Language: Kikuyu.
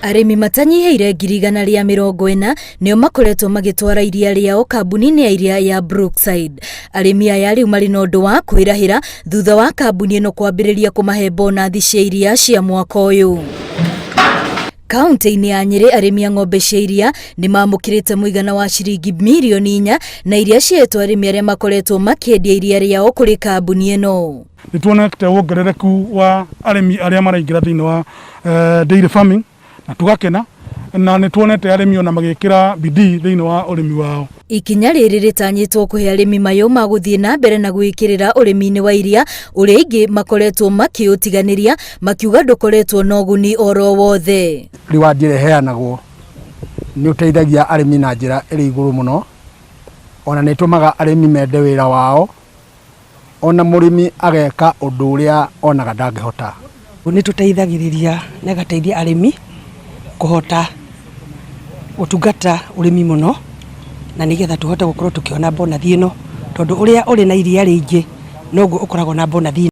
Arĩmi matanyihĩire 140,000 nĩo makoretwo magĩtwara iria rĩao kambuni-inĩ ya iria ya Brookside. Arĩmi aya rĩu marĩ na ũndũ wa kwĩrahĩra thutha wa kambuni ĩno kwambĩrĩria kũmahe bonathi cia iria cia mwaka ũyũ. Kaunti-inĩ ya Nyĩrĩ arĩmi a ng'ombe cia iria nĩ mamũkĩrĩte mũigana wa ciringi mirioni 4 na iria cihetwo arĩmi arĩa makoretwo makĩendia iria rĩao kũrĩ kambuni ĩno. Nĩ tuonete wongerereku wa arĩmi arĩa maraingĩra thĩinĩ wa dairy farming na tugakena, na nĩ tuonete arĩmi ona magĩkĩra bidii thĩinĩ wa ũrĩmi wao. Ikinya rĩrĩ rĩtanyĩtwo kũhe arĩmi mayũ ma gũthiĩ na mbere na gwĩkĩrĩra ũrĩmi-inĩ wa iria ũrĩa aingĩ makoretwo makĩũtiganĩria makiuga ndũkoretwo na ũguni oro wothe. Reward ĩrĩa ĩheanagwo nĩ ũteithagia arĩmi na njĩra ĩrĩ igũrũ mũno, ona nĩ ĩtũmaga arĩmi mende wĩra wao, ona mũrĩmi ageka ũndũ ũrĩa onaga ndangĩhota. Nĩ tũteithagĩrĩria na ĩgateithia arĩmi kũhota gũtungata ũrĩmi mũno, na nĩgetha tũhote gũkorwo tũkĩona bonathi ĩno, tondũ ũrĩa ũrĩ na iria rĩingĩ noguo ũkoragwo na bonathi.